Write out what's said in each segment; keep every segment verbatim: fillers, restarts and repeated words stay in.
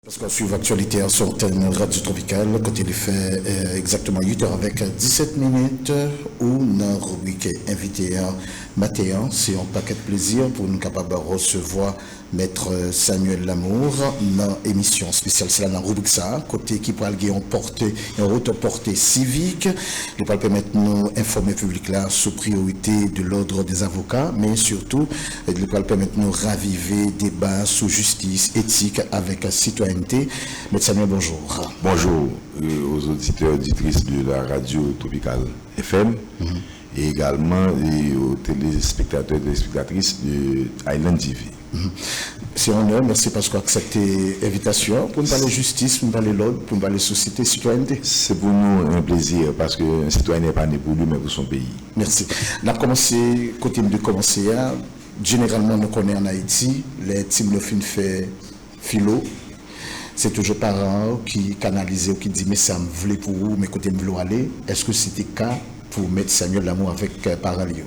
Paske w swiv aktyalite a sou antèn Radyo Tropikal, kote li fè, eh, egzakteman uit è avèk disèt minit, ou nan ribrik envite a maten an, se yon pakèt plezi pou nou kapab resevwa Mèt Samuel Lamour nan emisyon espesyal sila, nan ribrik sa a, kote ki pral gen yon pòte, yon wotè pòte sivik. Li pral pèmèt nou enfòme piblik la sou priyorite de l'Ordre des avocats, men sitou, li pral pèmèt nou ravive deba sou jistis, etik avèk sitwayènte. Mèt Samuel, bonjou. Bonjour, euh, aux auditeurs, auditrices de la radio Tropical F M et également et aux téléspectateurs, téléspectatrices de Island T V. Se yon onè, mèsi paske w aksepte envitasyon an pou n pale jistis, pou n pale lòd, pou n pale sosyete, sitwayènte. Se pou nou yon plezi paske yon sitwayen pa ne pou li, men pou son peyi. Mèsi. N ap kòmanse kote m dwe kòmanse a. Jeneralman, nou konnen ann Ayiti, lè timoun yo fin fè filo, se toujou paran an ki kanalize w, ki di, "Men sa m vle pou ou, men kote m vle w ale." Èske se te ka pou Mèt Samuel Lamour avèk, eh, paran li yo?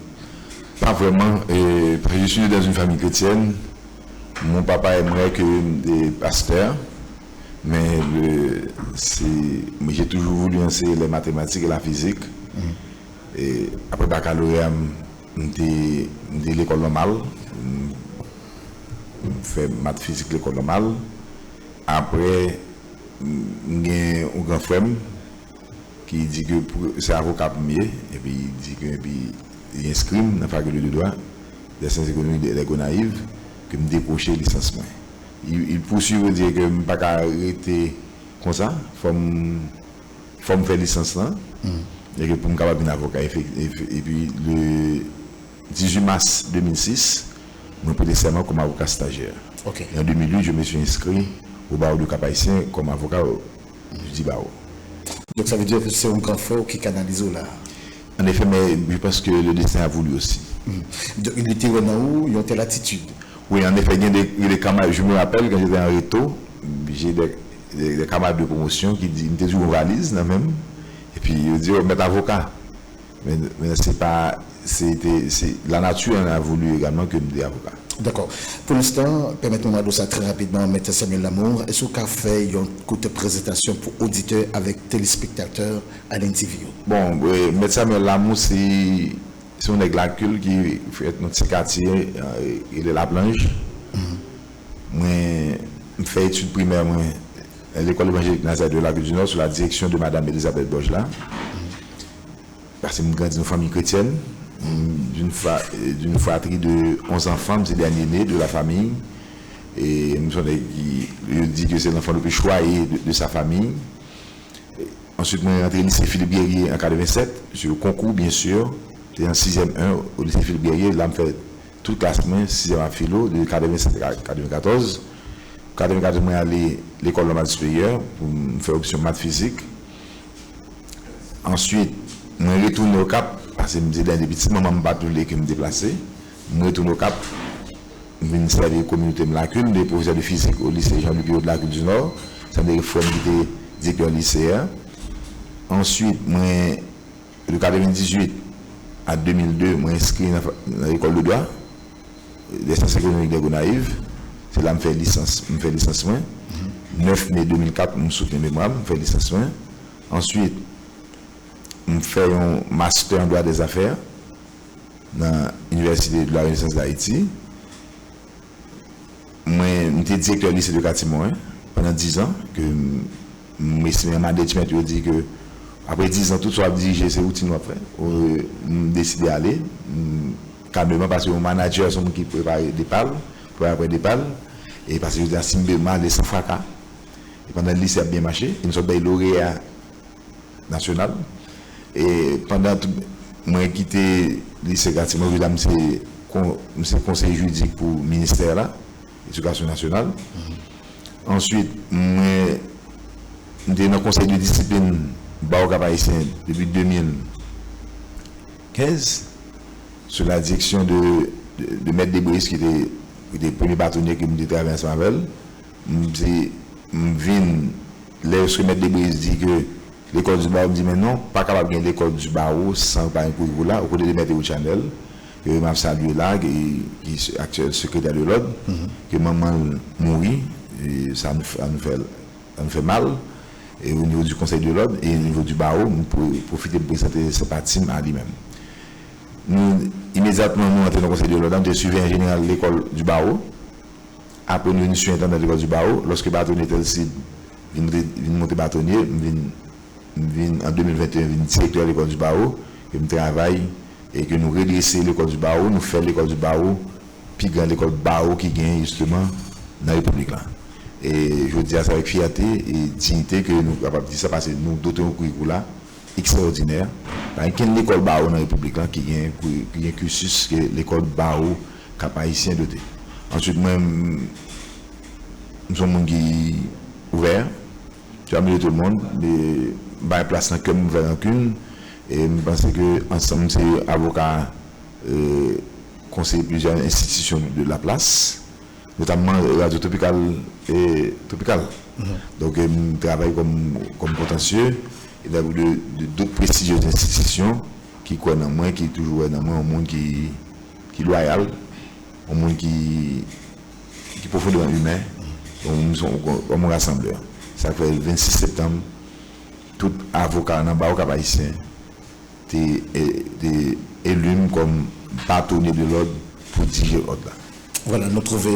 Pa vrèman, eh, parce que je suis né dans une famille chrétienne. Mon papa aimerait que je sois pasteur, mais le, c'est, mais j'ai toujours voulu enseigner les mathématiques et la physique. E apre bakaloreya m, m te, m te lekòl nòmal. M, m fè mat fizik lekòl nòmal. Apre, m, m gen yon gran frè m ki di ke pou, se avoka pou m ye. Epi li di ke, epi li enskri m nan fakilte de dwa des sciences économiques de, de Gonayiv, ke m dekwoche lisans mwen. Li, li pouswiv, di ke m pa ka rete konsa, fò m fò m fè lisans lan. E ke pou m kapab vin avoka. Efe-, efe-, epi le dix-huit mars deux mille six, mwen prete sèman kòm avoka stajyè. Ok. Et en deux mille huit, je me suis inscrit au barreau du Cap-Haïtien comme avocat au, du barreau. Donk, sa vle di ke se yon gran frè w ki kanalize w la. En effet, mais je pense que le destin a voulu aussi. Donk, li te wè nan ou yon tèl atitid. Oui, en effet, il y a des, il y a des camarades, je me rappelle quand j'étais en réto, j'ai des, des, des camarades de promotion qui di, m te toujou yon valiz nan men m, epi yo di, "Oh, mèt avoka." Men, men se pa, se te, se, la nature en a voulu également que m te avoka. Dakò. Pou lenstan, pèmèt mwen mande w sa trè rapidman, Mèt Samuel Lamour, èske w ka fè yon kout prezantasyon pou oditè avèk telespektatè Island T V yo? Bon, eh, Mèt Samuel Lamour, se Se yon nèg lakil ki fèt nan ti katye, eh, rele Laplanj. Mwen, m fè etid primè mwen nan lekòl evanjelik Nazareth de Lakil du Nord sous la direction de madame Elisabeth Borgela. Paske m grandi nan fanmi kretyèn, m, d'une fa-, d'une fratrie de onze enfants, m se dènye né de la famille. E m se yon nèg ki, yo di ke se l'enfant le plus choyé de, de sa famille. Answit, mwen rantre lise Philippe Guerrier an katrevennsèt, sou konkou, byen si. Se an sizyèm en o lise Philippe Guerrier. La, m fè tout klas mwen, sizyèm ak filo, de katrevennsèt a katrevenkatòz. Katrevenkatòz, mwen ale lekòl nòmal siperyè pou m fè opsyon mat fizik. Answit, mwen retounen Okap, paske m se dènye pitit, manman m pa t vle ke m deplase. Mwen retounen Okap, m vin sèvi kominote m Lakil, m te pwofesè de fizik o lise Jean-Luc Pivot de Lakil du Nord. Sa m te gen frè m ki te direktè lise a. Answit, mwen, de katrevendizuit a de mil de, mwen enskri nan fa-, nan lekòl de dwa, des sciences économiques de Gonayiv. Se la m fè lisans, m fè lisans mwen. Nèf me de mil kat, m soutni memwa m, m fè lisans mwen. Answit, m fè yon master en droit des affaires nan Université de la Renaissance d'Haïti. Mwen, m te direktè lise de Katimon, en, pandan diz an, ke m, m estime an management, yo di ke apre diz an, tout sa w ap dirije, se woutin w ap fè. Ou, m deside ale, m, kalmeman, paske yon manager, se yon moun ki prepare depa l, prepare apre depa l, e paske yo di a, si m ale, m ale san fraka. E pandan lise ap byen mache, e m sot bay loreya nasyonal. E pandan tout, mwen kite lise Katimon, la m se kon-, m se konseye jiridik pou ministè la, edikasyon nasyonal. Answit, mwen, m te nan konsèy de disiplin Bawo Kap Ayisyen depi de mil kenz, sou la direksyon de, de, de Mèt Debreus, ki te, ki te premye batonye ke m te travay ansanm avè l. M se, m vin, lè yo sou Mèt Debreus di ke lekòl di bawo, m di, "Men non, pa kapab gen lekòl di bawo san pa gen Kourikou la." Aux côtés de Mèt Erod Chanèl, ke m ap salye la, ki, ki aktyèl sekretè de lòd, ke manman l mouri, E sa nou, sa nou fè, sa nou fè mal. E o nivo di Konsèy de Lòd e o nivo di Bawo, m pou pwofite pou prezante senpati m a li menm. Nou, imedyatman nou antre nan Konsèy de Lòd la, m te siveyè jeneral lekòl di Bawo. Apre nou vin siveyè entandan lekòl di Bawo. Lòske batonye Telcide vin, vin monte batonye, m vin, m vin an de mil venteyen vin direktè lekòl di Bawo, e m travay e ke nou redrese lekòl di Bawo, nou fè lekòl di Bawo pi gran lekòl bawo ki genyen jisteman nan repiblik la. E jodi a, se avèk fyète e diyite ke nou kapab di sa, paske nou dote yon kourikoula ekstraòdinè. Pa gen kenn lekòl bawo nan repiblik la ki gen, ki gen cursus ke lekòl bawo Kap Ayisyen dote. Answit, mwen, m, m se yon moun ki ouvè, tu vois, milieu tout le monde, e m bay plas nan kè m ouvè rankin, e m panse ke ansanm se avoka, e, konseye plizyè enstitisyon de la plas, notamman Radio Tropicale, e, Tropicale. Donk, e, m travay kòm, kòm kontansye, e de, de, de dòt prestizyez enstitisyon ki kwè nan mwen, ki toujou wè nan mwen yon moun ki, ki lwayal, yon moun ki, ki pwofondèman imen, yon moun, yon, yon, yon rasanblè. Sa k fè vennsis septanm, tout avoka nan bawo Kap Ayisyen te, e, te eli m kòm batonye de lòd pou dirije lòd la. Vwala, nou twouve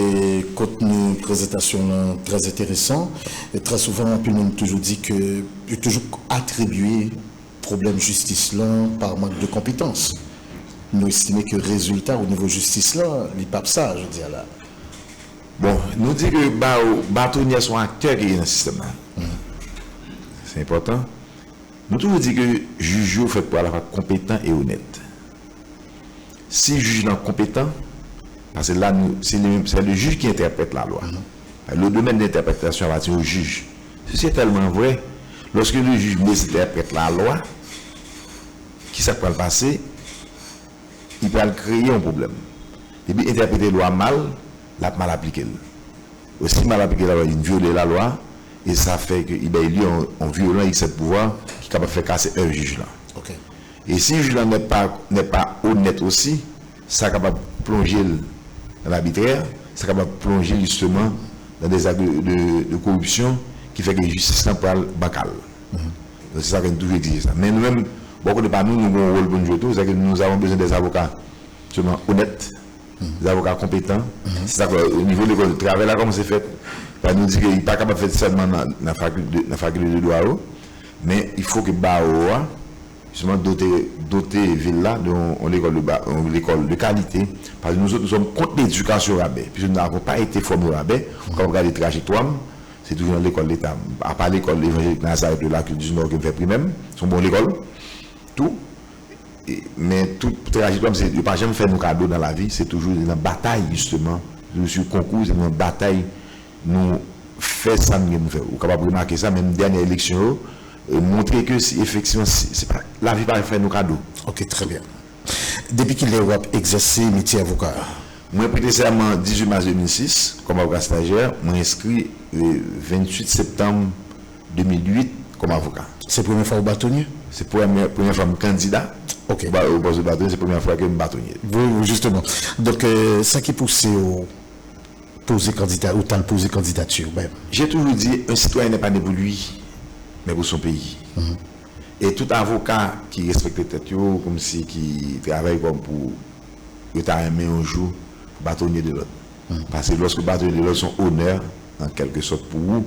kot nou prezantasyon lan trè enteresan. E trè souvan, anpil moun toujou di ke yo toujou atribye pwoblèm jistis lan pa mank de konpetans. Nou estime ke rezilta o nivo jistis lan, li p ap sa, jodi a la. Bon, nou di ke ba-, batonye se yon aktè ki nan sistèm nan. Se enpòtan. Nou toujou di ke jij yo fèt pou alafwa konpetan e onèt. Si jij lan konpetan, paske la, nou, se li menm, c'est le juge qui interprète la loi. Le domaine d'interprétation appartient au juge. Ceci est tellement vrai, lorsque le juge mésintèrprète la loi, ki sa k pral pase? Li pral kreye yon pwoblèm. Depi l entèprete lwa mal, l ap mal aplike l. Osi mal aplike lalwa, li vyole lalwa, e sa fè ke li bay li yon, yon vyolan eksè de pouvwa ki kapab fè kase èv jij lan. E si jij lan n'est pas, n'est pas honnête aussi, sa kapab plonje l nan labitrè, sa kapab plonje l jisteman nan dè zak de, de, de koripsyon ki fè ke jistis lan pral bankal. Donk, se sa ke nou toujou egzije sa. Men nou menm, bò kote pa nou, nou gen yon wòl pou nou jwe tou, sètadi ke nous avons besoin des avocats seulement honnêtes, des avocats compétents. Se sa ke, o nivo lekòl, travay la kòmanse fèt. Sa nou di ke li pa kapab fèt sèlman nan, nan fakilte, nan fakilte de dwa yo, men il faut que bawo a, jisteman, dote, dote vil la de yon, yon lekòl de ba-, yon lekòl de kalite. Paske nou sot, nous sommes contre l'éducation au rabais, puisque nous n'avons pas été formés au rabais. Ou kapab gade trajektwa m, se toujou nan lekòl leta. Apa lekòl evanjelik Nazareth de Lac du Nord ke m fè primè m, se yon bon lekòl tou. E, men tout trajektwa m, se, yo pa janm fè nou kado nan lavi, se toujou nan batay, jisteman. Se toujou sou konkou, se nan batay nou fè sa n gen pou fè. Ou kapab remake sa, menm dènye eleksyon yo, e, montre ke si efektivman, si, se pa, lavi pa fè nou kado. Ok, trè byen. Depi kilè w ap egzèse metye avoka a? Mwen prete sèman dizuit mas de mil sis kòm avoka stajyè. Mwen enskri, e, venntuit septanm de mil uit kòm avoka. Se premye fwa w batonye? Se premye, premye fwa m kandida. Ok. Ba, o pòs de batonye, se premye fwa ke m batonye. Wi, wi, jisteman. Donk, e, sa ki pouse w poze kandida, ou t al poze kandidati w menm? J'ai toujours dit, un citoyen n'est pas né pour lui, mais pour son pays. E tout avoka ki respekte tèt yo, kòmsi ki travay kòm pou yo ta renmen yon jou batonye de lòd. Paske lòske batonye de lòd, se yon onè, an kèlke sòt, pou ou,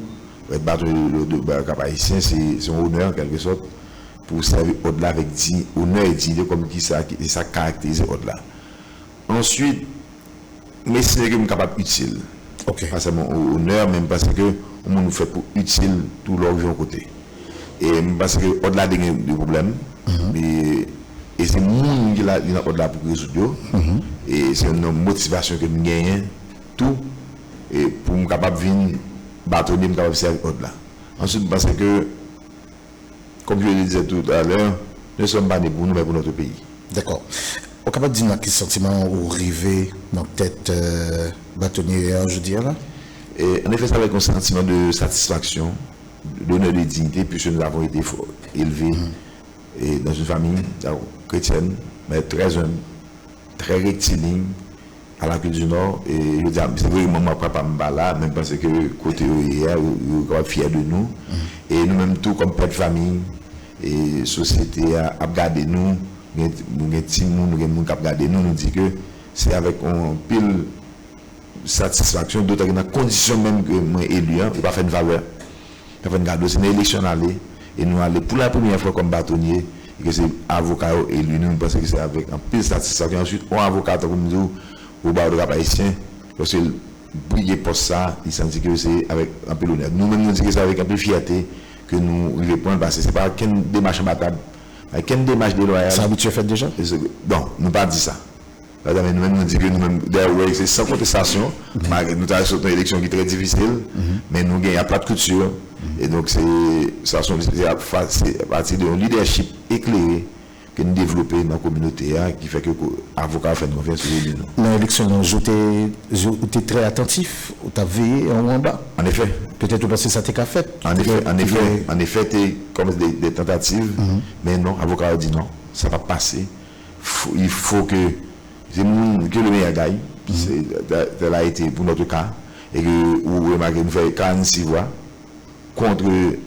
èt batonye de lòd de Kap Ayisyen, se, se yon onè, an kèlke sòt, pou w sèvi òd la avèk di-, onè e diyite, kòm ki sa, ki, se sa k karakterize òd la. Answit, m estime ke m kapab itil. Ok. Pa sèlman o-, onè, men m panse ke yon moun fèt pou itil tou lè w rive yon kote. E m panse ke òd la te gen de pwoblèm. E, e se moun ki la, ki nan òd la pou rezoud yo. E se yon motivasyon ke m genyen tou, e pou m kapab vin batonye, m kapab sèvi òd la. Answit, m panse ke Comme je le disais tout à l'heure, nous ne sommes pas nés pour nous, mais pour notre pays. Dakò. Ou kapab di m nan ki santiman ou rive nan tèt, euh, batonye a jodi a la? Et en effet, c'est avec un sentiment de satisfaction, d'honneur, de dignité, puisque nous avons été fo-, élevés et dans une famille, euh, chrétienne, mais très humble, très rectiligne, a Lakil di Nò, e yo di, se vre, manman ak papa m pa la, men m panse ke kote yo ye a, yo, yo kapab fyè de nou. E nou menm tou, kòm pè de fanmi, e sosyete a ap gade nou, nou gen, nou gen timoun, nou gen moun k ap gade nou, nou di ke se avèk yon anpil satisfaksyon, dotan ke nan kondisyon menm ke mwen eli an, yo pa fè n favè. Yo fè n kado, se nan eleksyon n ale, e nou ale pou la premyè fwa kòm batonye, e ke se avoka yo eli nou, m panse ke se avèk anpil satisfaksyon. Answit, yon avoka, tankou m di w, Robaud Cap Haïtien, lòske l briye pòs sa, li santi ke se avèk anpil onè. Nou menm, nou di ke se avèk anpil fyète ke nou rive pran l, paske se pa kenn demach anba tab, pa kenn demach delwayal. Sa abitye fèt deja? E se, bon, nou pa di sa. Sa vle di, men nou menm, nou di ke nou menm, dayè, w wè, se san kontestasyon, malgre nou ta sot nan eleksyon ki trè difisil, men nou genyen a plat kouti, e donk se, sa se, se a, fa- se apati de yon lidèchip eklere ke n devlope nan kominote a, ki fè ke ko- avoka yo fè n konfyans, yo ede nou. Nan eleksyon an, ou te, ou te trè atantif, ou t ap veye anwo anba. An efè. Petèt ou panse sa te ka fèt. An efè, an efè, an efè, te kòmanse de, de tantativ, men non, avoka yo di non, sa p ap pase. Fo, il faut que se moun que le meilleur gagne, se, tel a été pour notre cas, e ke ou remake nou fè karannsis vwa kont, e,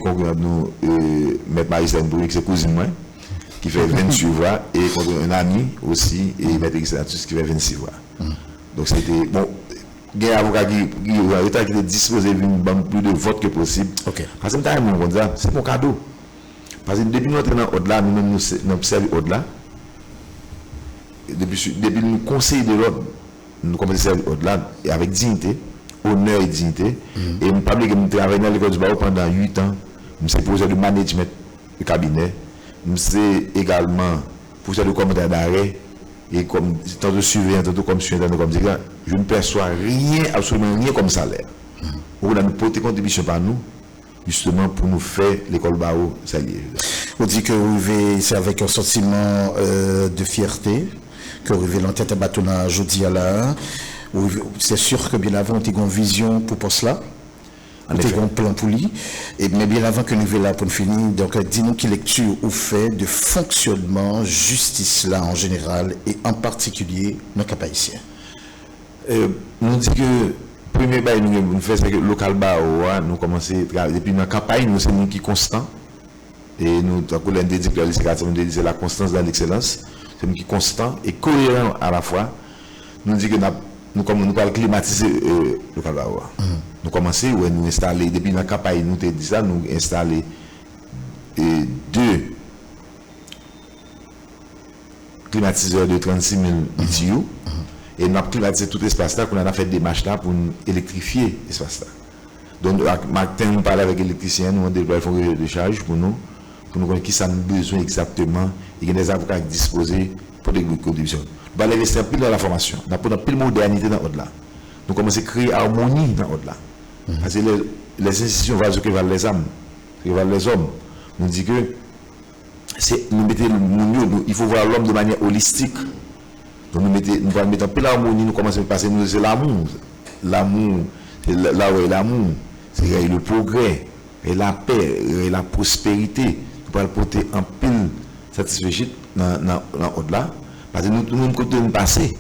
konkiran nou, e, Mèt Marie-Célène Brunet, ki se kouzin mwen, ki fè venntuit vwa, e kont un ami aussi, e Mèt Eric Senatus, ki fè vennsis vwa. Donk, se te, bon, gen avoka ki, ki, yo ta ki te dispoze vin ban m plis de vòt ke posib. Paske m ta renmen konn sa, se pa yon kado. Paske depi nou antre nan òd la, nou menm nou se, n ap sèvi òd la. Depi, depi nou konseye de lòd, nou kòmanse sèvi òd la, e avèk diyite, onè e diyite. E m pa bliye ke m travay nan lekòl di bawo pandan uit an. M se pwofesè de management de cabinet. M se egalman pwofesè de kòmantè darè. E kòm, tanto siveyan, tanto kòm siveyan, tanto kòm dirijan, je ne perçois rien, absolument rien comme salaire. Ou konprann, nou pote kontribisyon pa nou, jisteman, pou nou fè lekòl bawo sa l ye. Ou di ke ou rive, se avèk yon santiman, euh, de fyète ke ou rive nan tèt bato la jodi a la. Ou rive, c'est sûr que bien avant, ou te gen yon vizyon pou pòs la. Ou te gen yon plan pou li. E, men bien avant ke nou rive la pou n fini, donk, di nou ki lekti ou fè de fonksyònman jistis la an jeneral e an patikilye nan Cap Haïtien. E, nou di ke premye bagay nou gen pou n fè, se ke lokal bawo a, nou kòmanse travay. Depi nan kanpay, nou se moun ki konstan. E nou, tankou lè n te di Claire Lucie Cartier, nou te di se la constance dans l'excellence. Se moun ki konstan e koyeran alafwa. Nou di ke n ap, nou kòm, nou pral klimatize, e, lokal bawo a. Nou kòmanse, wè, nou enstale, depi nan kanpay, nou te di sa, nou enstale, e, de klimatizè de trannsis mil B T U, e n ap klimatize tout espas la, kounye a n ap fè demach la pou n elektrifye espas la. Donk, ak, maten, nou pale avèk elektrisyen an, nou mande l pou l fè yon revè de chaj pou nou, pou nou konnen kisa nou bezwen egzakteman, e gen de avoka ki dispoze pote kontribisyon. Nou pral envesti anpil nan lafòmasyon, n ap pote anpil modènite nan òd la. Nou kòmanse kreye amoni nan òd la. Paske lè, les institutions valent ce que valent les âmes, ce que valent les hommes. Nou di ke se, nou mete moun yo, nou, il faut voir l'homme de manière holistique. Donk nou mete, nou pral mete anpil amoni, nou kòmanse met pase nou, se lanmou. Lanmou, se la, la rèy lanmou, se rèy le progrès, rèy lapè, rèy la prospérité. Nou pral pote anpil satisfechit nan, nan, nan òd la. Paske nou, nou menm kote nou pase,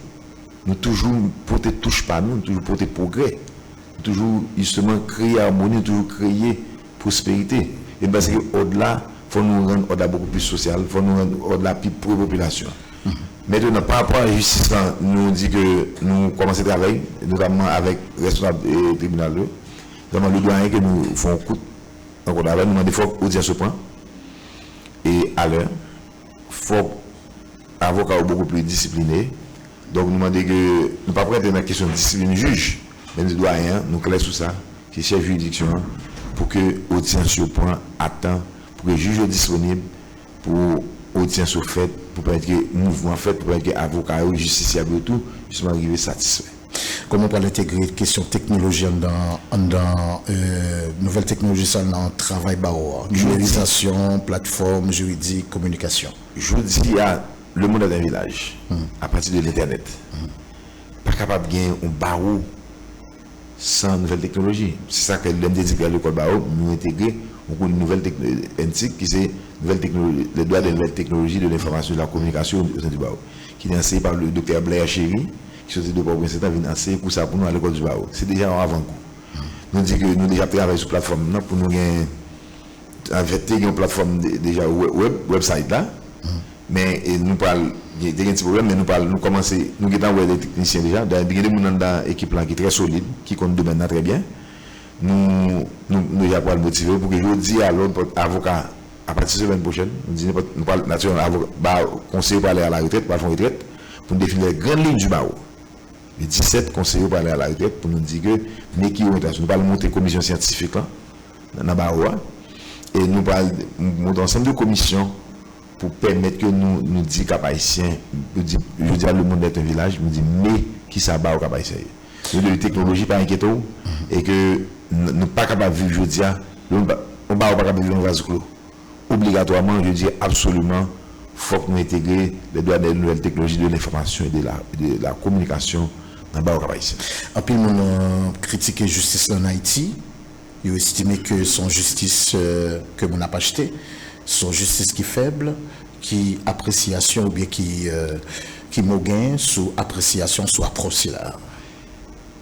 nou toujou pote touch pa nou, nou toujou pote pwogrè. Nou toujou, jisteman, kreye amoni, nou toujou kreye pwosperite. E m panse ke òd la, fò nou rann òd la bokou plis sosyal, fò nou rann òd la pi pre popilasyon an. Mentnan, pa rapò a jistis la, nou di ke nou kòmanse travay, notamman avèk responsab, e, tribinal yo, notamman le doyen ke nou fè yon kout rankont avè l, nou mande fòk odyans yo pran, e alè, fòk avoka yo bokou pli disipline. Donk, nou mande ke, nou p ap rantre nan kesyon disiplin jij, men nou di dwayen an, nou klè sou sa, se chèf jiridiksyon an, pou ke odyans yo pran a tan, pou ke jij yo disponib, pou odyans yo fèt, pou pèmèt ke mouvman fèt, pou pèmèt ke avoka yo, jistisyab yo tou, jisteman rive satisfè. Kòman w pral entegre kesyon teknoloji anndan, anndan, euh, nouvèl teknoloji sa nan travay bawo a? Nimerizasyon, platfòm, jiridik, kominikasyon. Jodi a, le monde est un village, à partir de l'internet. Pa kapab gen yon bawo san nouvèl teknoloji. Se sa ke lè m te di ke lekòl bawo, nou entegre yon kou nouvèl tekno-, ENTIC, ki se nouvèl teknoloji, les droits de nouvelles technologies de l'information et de la communication au sein du barreau, ki te anseye pa le doktè Blair Chéry, ki soti de Pòtoprens etan vin anseye kou sa pou nou a lekòl di bawo. Se deja yon avan kou. Nou di ke nou deja ap travay sou platfòm nan pou nou gen, anfèt, te gen yon platfòm de- deja web, web, website la. Men e, nou pral, gen- te gen ti pwoblèm, men nou pral, nou kòmanse, nou gentan wè de teknisyen deja. Dayè, gen de moun anndan ekip lan ki trè solid, ki konn domèn nan trè byen. Nou, nou, nou deja pral motive pou ke jodi a, lè nenpòt avoka, apati semèn pwochèn, nou di nenpòt, nou pral, natirèlman, avoka, ba, konseye pral ale a la retrèt, pral fè yon retrèt, pou nou defini les grandes lignes du barreau. Le disèt, konseye yo pral ale a la retrèt pou nou di ke vini ki oryantasyon. Nou pral monte komisyon syantifik lan nan, nan bawo a. E nou pral monte ansanm de komisyon pou pèmèt ke nou, nou di Kap Ayisyen, nou di, jodi a, le monde est un village, nou di, men kisa bawo Kap Ayisyen ye. Nou di, teknoloji, pa enkyete w, e ke n- nou pa kapab viv jodi a, yon ba- yon bawo pa kapab viv nan vaz klo. Obligatwaman, je di absoliman, fòk nou entegre les droits des nouvelles technologies de l'information et de la, de la communication nan bawo Kap Ayisyen. Anpil moun euh, kritike jistis la an Ayiti. Yo estime ke se yon jistis euh, ke moun ap achte, se yon jistis ki fèb, ki apresyasyon oubyen ki, euh, ki mo gen sou apresyasyon sou apwòch sila a?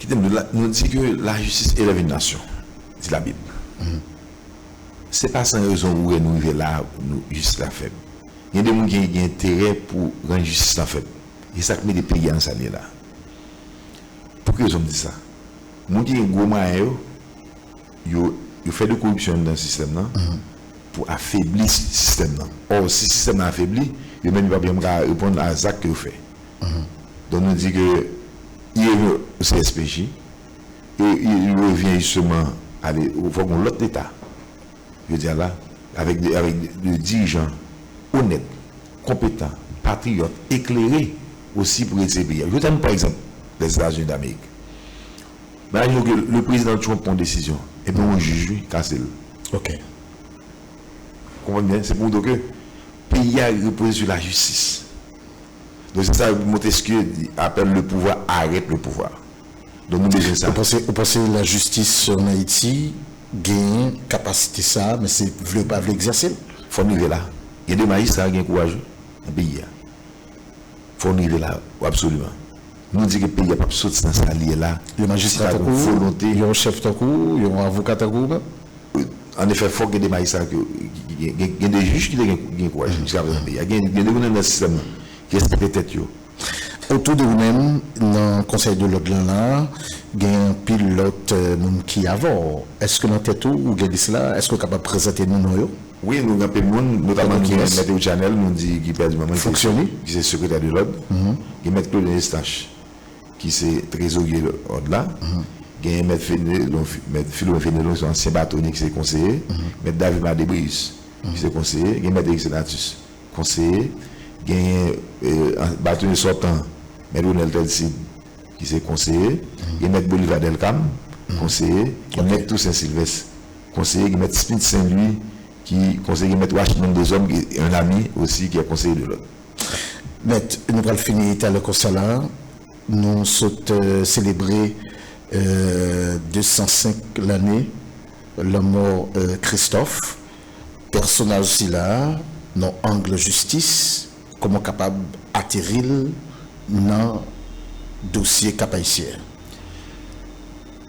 Kite m di la, nou di ke la justice élève une nation, di Labib. Se pa san rezon ou wè nou rive la, nou, jistis la fèb. Gen de moun ki gen enterè pou rann jistis la fèb. E sa k mete peyi a nan sa l ye la. Pou ki rezon m di sa? Moun ki gen gwo mwayen yo, yo, yo fè de koripsyon anndan sistèm nan pou afebli sistèm nan. Ò, si sistèm nan afebli, yo menm yo p ap janm ka reponn a zak ke yo fè. Donk nou di ke i revyen o C S P J, e i revyen jisteman ale, fòk yon lòt Leta. Jodi a la, avèk de, avèk de dirijan onèt, konpetan, patriyòt, eklere osi pou retire peyi a. Jodi a nou, pa egzanp, Lèzetazini Damerik. Imajine w ke le prezidan Trump pran yon desizyon, epi yon jij, wi, kase l. Ok. Konprann byen, se pou montre w ke peyi a repoze sou lajistis. Donk se sa Montesquieu di, appelle le pouvoir, arrête le pouvoir. Donk nou bezwen sa. Ou panse, ou panse lajistis an Ayiti gen kapasite sa, men se vle ou pa vle egzèse l? Fò n rive la. Gen de majistra gen kouraj wi, nan peyi a. Fò n rive la, absoliman. Nou di ke peyi a p ap soti nan sa l ye la. Yon majistra tankou w, yon chèf tankou w, yon avoka tankou w menm? An efè, fòk gen de majistra ki, ki, ki gen, gen, gen de jij ki te gen, gen kouraj jiska prezan nan peyi a. Gen, gen de moun anndan sistèm nan ki respekte tèt yo. Otou de ou menm, nan Konsèy de Lòd lan la, gen anpil lòt euh, moun ki avè w. Èske nan tèt ou, ou gen lis la? Èske w kapab prezante nou non yo? Wi, nou gen anpil moun, notaman nou gen Mèt Euchanel, nou di ki pèdi manman, ki se, ki se sekretè de lòd. Gen Mèt Claudin Eustache, ki se trezorye lòd la. Genyen Mèt Fenelon, Mèt Philomène Fenelon, ki se ansyen batonye, ki se konseye. Mèt David Madébrius, ki se konseye. Gen Mèt Eric Senatus, konseye. Genyen euh, an- batonye sòtan, Mèt Ronel Telcide, ki se konseye. Gen Mèt Bolivar Delcam, konseye. Gen Mèt Toussaint Sylvestre, konseye. Gen Mèt Smith Saint Louis, ki konseye. Gen Mèt Washington Deshommes, ki un ami aussi, qui est conseiller de l'ordre. Mèt, nou pral fini talè konsa la. Nou sot euh, selebre euh, de san senk lane lanmò euh, Christophe. Pèsonaj sila, nan ang jistis, kòman w kapab ateri l nan dosye Kap Ayisyen an?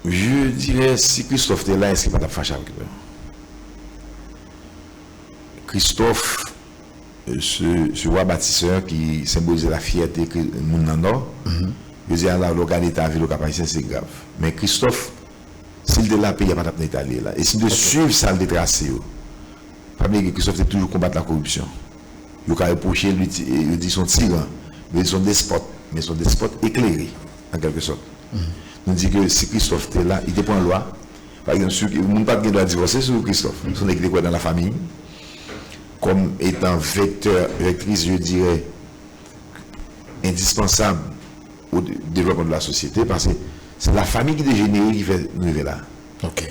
Je dirais, si Christophe te la, èske pa t ap fache avèk nou? Christophe, euh, ce, ce roi bâtisseur qui symbolisait la fierté ke moun nan Nò, yo di a la, lè w gade eta vil Okap Ayisyen, se grav. Men Christophe, si l te la, peyi a pa t ap nan eta li ye la. E si n te swiv sa l te trase yo, pa bliye ke Christophe te toujou konbat lakoripsyon. Yo ka repwoche l, yo di se yon tiran, yo di se yon despòt, men se yon despòt eklere, an kèlke sòt. Nou di ke si Christophe te la, li te pran lwa. Pa egzanp, si moun pa t gen dwa divòse sou Christophe. Se yon nèg ki te kwè nan la famille comme étant vecteur, vectrice, je dirais, indispensable au dé- développement de la société, paske se la famille ki dejenere ki fè nou rive la. Ok.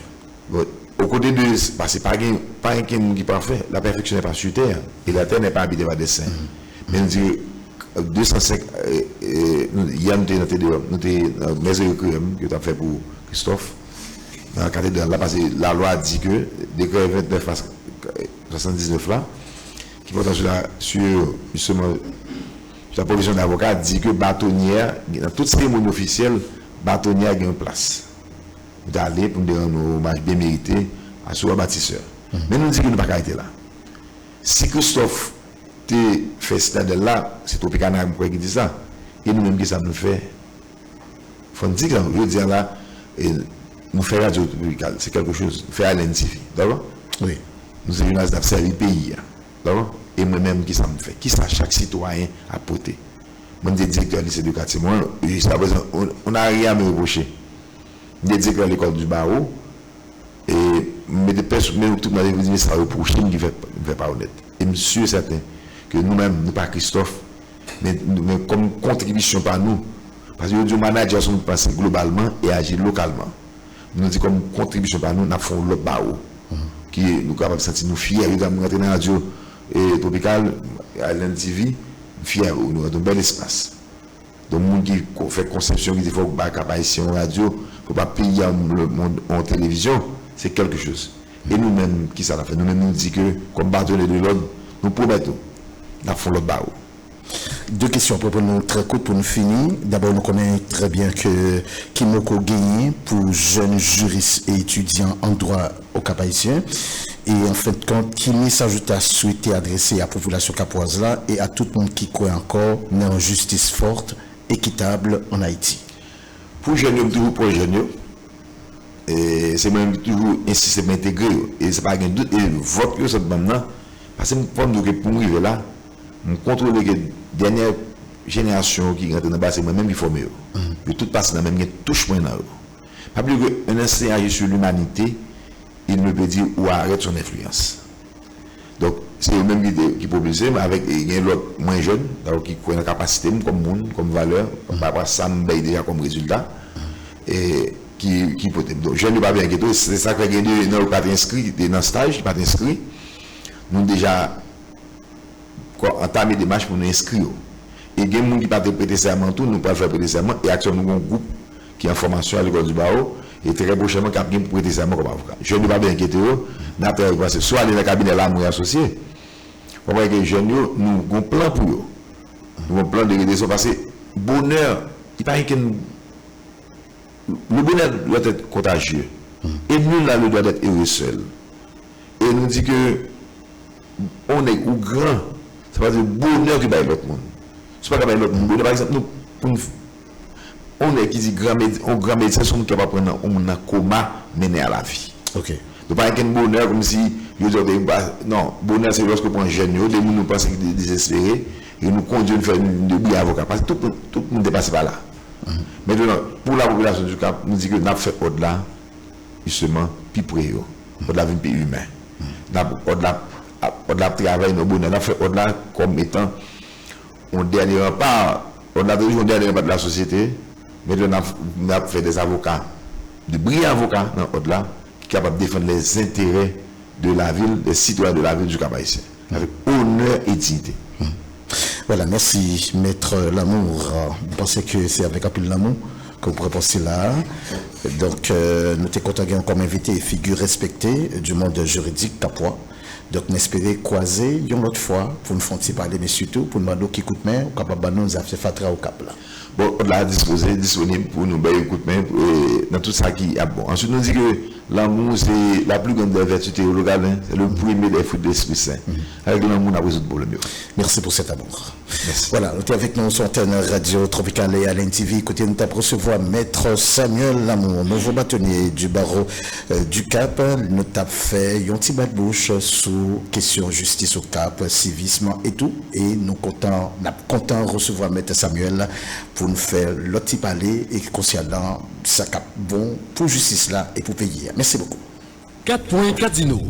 Bon, au côté de, paske pa gen, pa gen moun ki pafè, la perfection n'est pas sur terre, et la terre n'est pas habitée par des saints. Men nou di, de san senk, euh, euh, nou, yè nou te nan Te Deum, nou te nan Mèzorye Kreyòm, ke yo t ap fè pou Christophe, nan katedral la, paske lalwa di ke dekrè vennèf pa swasanndiznèf la, ki pòte sou la, sur, justement, la pwofesyon davoka di ke batonye a, nan tout seremoni ofisyèl, batonye a gen yon plas. Nou te ale pou nou te rann yon omaj byen merite a Souvre Bâtisseur. Men nou di ke nou pa ka rete la. Si Christophe te fè sitadèl la, se Tropicana m kwè ki di sa. E nou menm, kisa nou fè? Fò n di sa, jodi a la, e, nou fè radyo Tropikal, se kèlke choz. Nou fè Island T V, dakò? Wi. Nou se jounalis k ap sèvi peyi a, dakò? E mwen menm, kisa m fè? Kisa chak sitwayen ap pote? Mwen, m te direktè lise de katye mwen, e jiskaprezan, on, on a rien à me reprocher. M te direktè lekòl du barreau, e m mete pès, men tout moun te di, men sa repwoche m ki fè, m fè pa onèt. E m si e sèten ke nou menm, nou pa Christophe, men, men kòm kontribisyon pa nou, paske yo di yon manadjè se yon moun ki panse globalman e aji lokalman. Nou di kòm kontribisyon pa nou, n ap fè yon lòt bawo. Ki nou kapab santi nou fyè. Yo di a m rantre nan radyo, e, Tropikal, Island T V, m fyè, nou rantre yon bèl espas. Donk, moun ki ko- fè konsepsyon ki di fòk ba Kap Ayisyen yon radyo, fòk ba peyi a yon, yon, yon televizyon, se kèlke choz. E nou menm, kisa n ap fè? Nou menm, nou di ke, kòm batonye de lòd, nou pwomèt nou, n ap fè yon lòt bawo. De kesyon pou reponn nou trè kout pou nou fini. Dabò, nou konnen trè byen ke Kimoko genyen pou jèn jiris e etidyan an dwa o Kap Ayisyen. E an fen de kont, ki mesaj ou ta swete adrese a popilasyon kapwaz la e a tout moun ki kwè ankò nan yon jistis fòt, ekitab ann Ayiti? Pou jèn yo, m toujou pwòch jèn yo. E se mwen menm ki toujou ensiste pou entegre yo. E se pa gen dout, e vòt yo sot ban m nan. Paske m, fò m di w ke pou m rive la, m kontwole ke dènyè jenerasyon ki rantre nan baz, se mwen menm ki fòme yo. Yo tout pase nan men m, gen touch mwen nan yo. Pa bliye ke un enseignant agit sur l'humanité, il ne peut dire ou arrête son influence. Donk, se yo menm ki te, ki pwopilse m avèk, e, gen lòt mwen jèn, dakò, ki kwè nan kapasite m kòm moun, kòm valè, pa rapò a sa m bay deja kòm rezilta, e ki, ki pote m. Donk, jèn yo pa bezwen enkyete yo, se sa k fè gen de nan yo ki pa t enskri, ki te nan staj, ki pa t enskri. Nou deja antame demach pou nou enskri yo. E gen moun ki pa te prete sèman tou, nou pral fè prete sèman, e aktyèlman nou gen yon gwoup ki an fòmasyon a lekòl di bawo, e trè pwochènman k ap gen pou prete sèman kòm avoka. Jèn yo pa bezwen enkyete yo, n ap travay pou pase. Si w ale nan kabinè Lamour e Asosye, w ap wè ke jèn yo, nou gen yon plan pou yo. Nou gen yon plan de redresman, paske bonè, li pa gen kenn Le bonheur doit être contagieux. Et nul n'a le droit d'être heureux seul. E nou di ke on nèg ou gran, se pa di bonè ke bay lòt moun. Si w pa ka bay lòt moun bonè, pa egzanp, nou, pou n, on nèg ki di gran med, on gran medsen, se yon moun ki kapab pran nan, yon moun nan koma, mennen a la vi. Ok. Nou pa gen kenn bonè kòmsi yo di, ok, nou pa, non, bonè se lòske w pran jèn yo, de moun nou panse ki de-, dezespere, e nou kondui yo, nou fè de bri avoka. Paske tout moun, tout moun te pase pa la. Mentnan, pou lapopilasyon di Kap, nou di ke n ap fè òd la, jisteman, pi pre yo. Òd la vin pi imen. N ap, òd la, òd la ap travay nan bonè. N ap fè òd la kòm etan yon dènye ranpa. Òd la toujou yon dènye ranpa de lasosyete. Mentnan, n ap, n ap fè dè avoka, de briyan avoka nan òd la, ki kapab defann lèzenterè de lavil, dè sitwayen de lavil di Kap Ayisyen, avèk onè e diyite. Vwala, mèsi, Mèt Lamour. M panse ke se avèk anpil lanmou ke w pran pòs sila a. Donk, euh, nou te kontan gen w kòm envite, figi respekte du monde juridique kapwa. Donk, n espere kwaze yon lòt fwa pou n fè yon ti pale, men sitou pou n mande w ki koutmen ou kapab ban nou nan zafè fatra o Kap la. Bon, òd la dispoze, disponib pou nou bay yon koutmen, e, nan tout sa ki ap bon. Answit, nou di ke lanmou se la plus grande des vertus théologales, hein, c'est le premier des fruits de l'Esprit Saint. Avèk lanmou, n ap rezoud pwoblèm yo. Merci pour cet amour. Mèsi. Vwala, nou te avèk nou sou antèn Radyo Tropikal e Alen T V, kote nou t ap resevwa Mèt Samuel Lamour, nouvo batonye du barreau, euh, du Cap. Nou t ap fè yon ti bat bouch sou kesyon jistis o Kap, sivism e tou. E nou kontan, n ap kontan resevwa Mèt Samuel pou n fè lòt ti pale e konsènan sa k ap bon pou jistis la e pou peyi a. Mèsi bokou. Kat pwen Kadino.